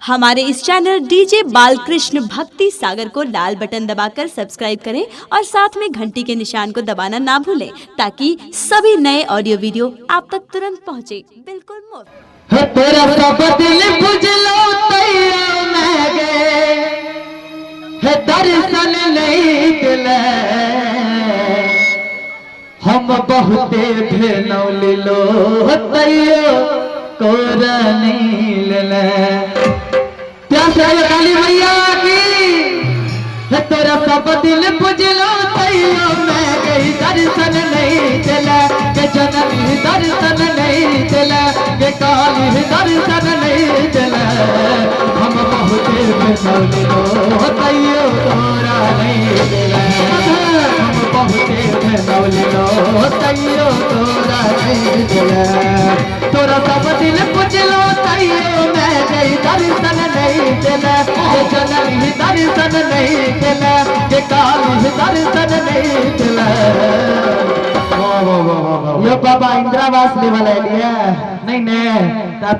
हमारे इस channel DJ Balkrishna भक्ति सागर को लाल बटन दबाकर सब्सक्राइब करें और साथ में घंटी के निशान को दबाना ना भूलें ताकि सभी नए ऑडियो वीडियो आप तक तुरंत पहुंचे, बिल्कुल मुफ्त। हे तेरा सब दिल बुझलो तैयो मैं गे, हे दर्शन नहीं दिले, हम बहुते भेलौ लिलो तैयो कोरा नहीं लेले। प्यार से आइयो काली मैया की। हे तोरा सब दिल बुझलो तैयो मैं गई दर्शन नहीं दिले, के जननी दर्शन नहीं दिले, के काली दर्शन नहीं दिले, हम बहुते भेलौ लिलो तैयो तोरा नहीं दिले, हम बहुते भेलौ लिलो तैयो तोरा नहीं दिले, तोरा सब दिल बुझलो तैयो मैं गई दर्शन नहीं दिले, के जननी दर्शन नहीं दिले, के काली दर्शन नहीं दिले। वाह वाह वाह वाह वाह। यो बाबा इंदिरावास लेवल आइलिए नहीं ने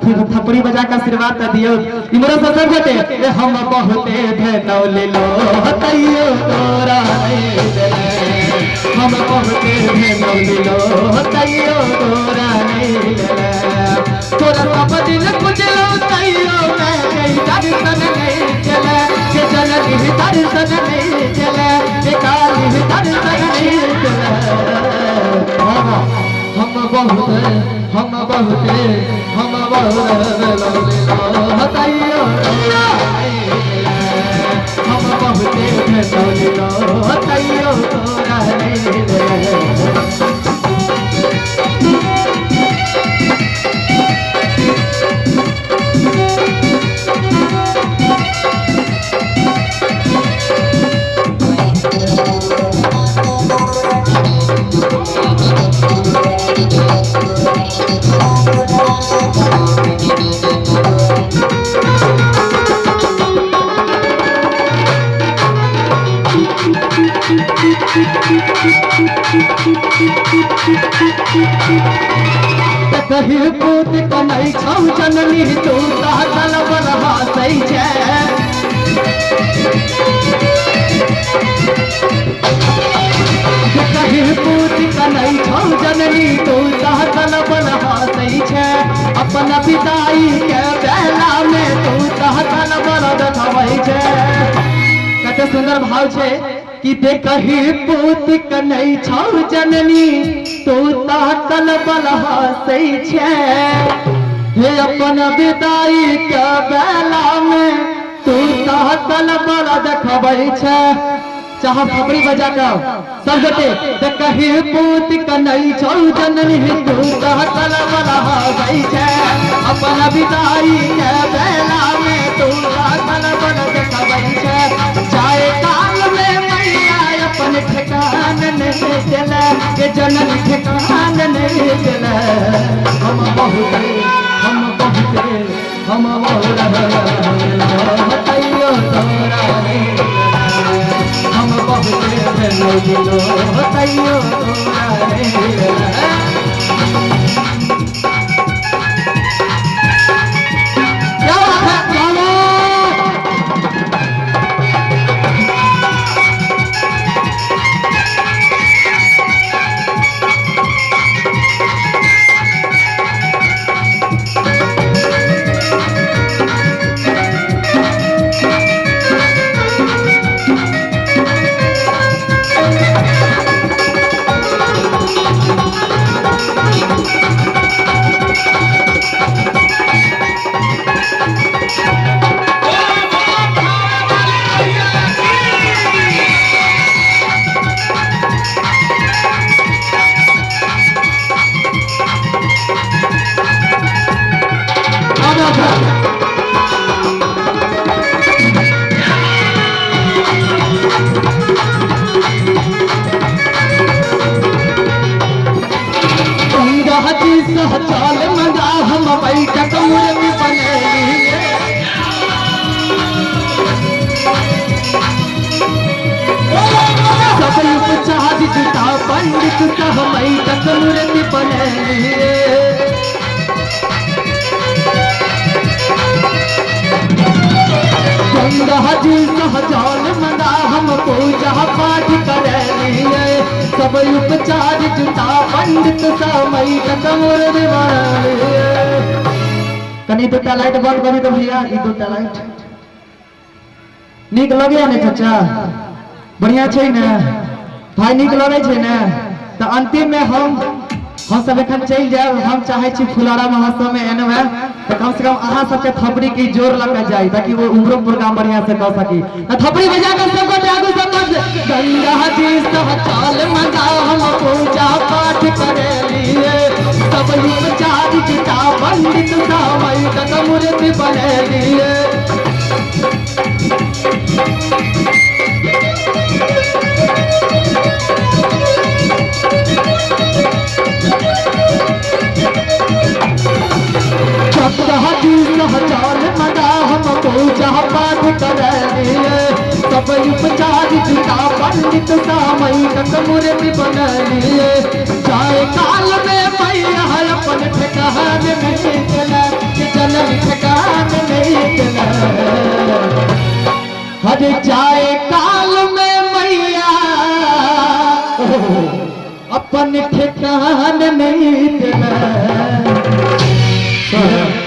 फिर थपड़ी बजा के आशीर्वाद त दियो। इमरो सब गोटे ए हम बहुते भेलौ लिलो तैयो तोरा नहीं दिले, हम बहुते भेलौ लिलो तैयो तोरा नहीं दिले, तोरा सब दिल बुझलो तैयो मैं गई दर्शन नहीं दिले, के जननी दर्शन नहीं दिले, के काली दर्शन नहीं दिले। हम बहुते हम बहुते हम बहुते भेलौ तैयो हम बहुते भेलौ लिलो तैयो तोरा नहीं दिले। कही पूत कनै छौ जननी तू ताकल बरहासै छै, कही पूत कनै छौ जननी तू ताकल बरहासै छै, अपन पिताई के बेला में तू ताकल बर देखबै छै। कते सुंदर भाव छै कि देखही पूत कनै छौ जननी तू ताकल बलहासै छै, हे अपन विदाई के बेला में तू ताकल बल देखबै छै। चाह थपड़ी बजा के सब गोटे देखही पूत कनै छौ जननी तू ताकल बलहासै छै, अपन विदाई के बेला में तू ताकल बल देखबै छै। जाए काल में मैया अपन ठेकान नहीं दिले, के जननी ठेकान नहीं दिले, हम बहुते हम बहुते हम बहुत तैयो तोरा नहीं दिले, हम बहुते भेलौ लिलो तैयो तोरा नहीं दिले। क्या बात है, क्या बात। क्या बात है। गंगा जी सहचाल मंगा हम बैठक मुरली बनेली, सब उपचार जुटा पंडित सह बैठक मुरली बनेली। पूजा पाठ करेलिए, सब उपचार जुटा पंडित समय मूर्ति बनलिए। कनी दूटा लाइट बंद करी तो भैया, ई दूटा लाइट नीक लगैया ने चाचा? बढ़िया छै ने भाई? नीक लगै छै ने? तऽ अंतिम में हम सब एखन चलि जायब। हम चाहे छी फुलारा महोत्सव में एनो है तऽ कम से कम अहाँ सबके थपड़ी के जोर लग के जाय ताकि वो उम्रो प्रोग्राम बढ़िया से कऽ सकी। तऽ थपड़ी बजा कर सबको आगू सब गंगा जी सब चाल मजा हम पूजा पाठ करेलिए, सब उपचार जुटा पंडित समय तक मूर्ति बनेलिए। चाल मदा हम पूजा पाठ करेलिए, सब उपचार जुटा पंडित समय तक मूर्ति बनलिए। जाए काल में मैया अपन ठिकान नहीं चला, जनम ठिकान नहीं चला। हर जाए काल में मैया अपन ठिकान नहीं चला।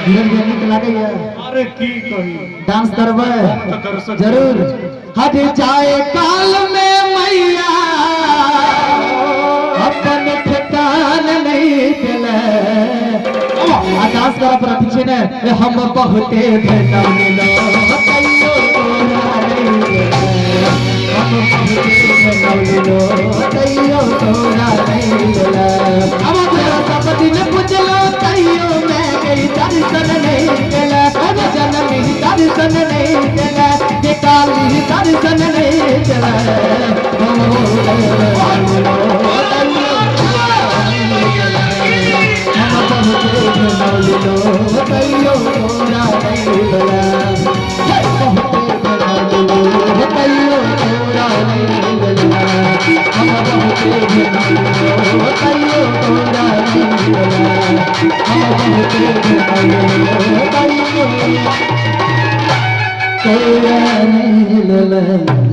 नीक लागैया? अरे की कही, डांस करबै? तऽ दर्शक जरूर। हट जाए काल में मैया अपन ठिकान नहीं दिले। आ डांस करऽ पड़त छै ने? ए हम बहुते भेटल तैयो तोरा नहीं देले। हम बहुते भेटल तैयो तोरा नहीं देले। अब तोरा सब दिन पुजलो तैयो मैं गई दर्शन नहीं देले। जननी दर्शन नहीं देले, के काली दर्शन नहीं देले। हम बहुते भेटल तैयो तोरा नहीं देले। बहुते भेटल तैयो तोरा नहीं देले। हम बहुते भेटल तैयो तोरा नहीं देले। हम बहुते भेटल तैयो तोरा नहीं देले।